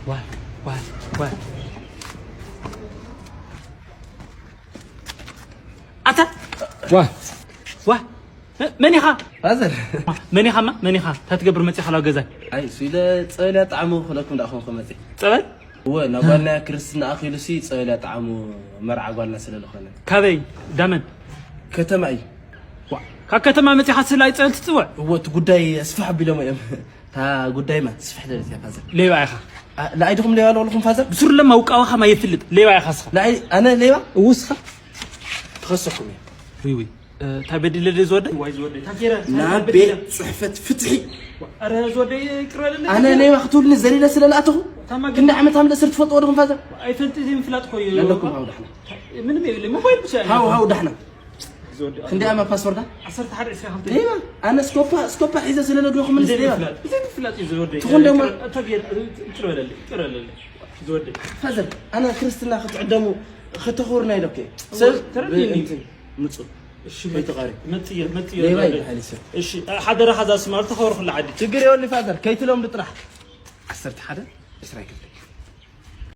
ዋይ ዋይ ዋይ ኣታ ዋ ዋ መን ኢኻ? ፋዘር። መን ኢኻማ? መን ኢኻ? እንታይ ትገብር መፂኻ ናብ ገዛይ? ኣይ ሱለ ፀበል ያጣዕሙ ክለኩም ዳኹም ከመፂ። ፀበል? እወ ናጓልና ክርስትና ኣኺሉሲ ፀበል ያጣዕሙ መርዓ ጓልና ስለ ዝኾነ። ካበይ? ዳመን? ከተማ እዩ። ካብ ከተማ መፂኻ ስለ ኣይፀበል ትፅውዕ? እወ እቲ ጉዳይ ኣስፍሕ ኣቢሎሞ እዮም። እታ ጉዳይማ ትስፍሕ ደለት እያ ፋዘር። ሌባ ኢኻ። ንኣይ ድኹም ሌባ ኣለኹም ፋዘር? ብሱር ለማ ውቃዋኻ ማ የፍልጥ ሌባ ኢኻ ስኻ። ንኣይ ኣነ ሌባ? እውስኻ ትኸሰኩም እየ። ውይ ውይ እንታይ በዲለ ድየ ዝወደይ? ዋይ ዝወደይ እንታይ ገይረ? ናብ ቤት ፅሕፈት ፍትሒ። ኣረ ዝወደይ ይቅር በለለይ። ኣነ ሌባ ክትብሉኒ ዘሊለ ስለ ልኣተኹ ክንዲ ዓመት ሃምለ እስር ትፈልጥዎ ድኹም ፋዘር? ኣይፈልጥ እዚ ምፍላጥ እኮ እዩ። ኣለኩም ሃው ዳሕና። ምንም የብለይ ሞባይል ብቻ እዩ። ሃው ሃው ዳሕና። ክንደይ ኣማ ፓስወርዳ? ዓሰርተ ሓደ ዕስራ ክልተ። ሌባ ኣነ ስኮፓ ስኮፓ ሒዘ ስለ ነግረኹም ምስ ሌባ። ብዘይ ምፍላጥ እዩ ዝወደይ። ትኹን ደሞ። ይቅር በለለይ። ዝወደይ። ፋዘር ኣነ ክርስትና ክትዕደሙ ከተኽብሩና ኢለኩ እየ። ሰብ ተረዲእኒ። እንትን ምፁ። እሺ ከይትቐሪ። መፅየ መፅየ ሌባ ዝወደይ። ይበሃል ሰብ። እሺ ሓደራኻ እዛ ስማር ተኸብሩ ኩላ ዓዲ። ችግር የብሉ ፋዘር ከይትለምዱ ጥራሕ። ዓሰርተ ሓደ ዕስራ ክልተ።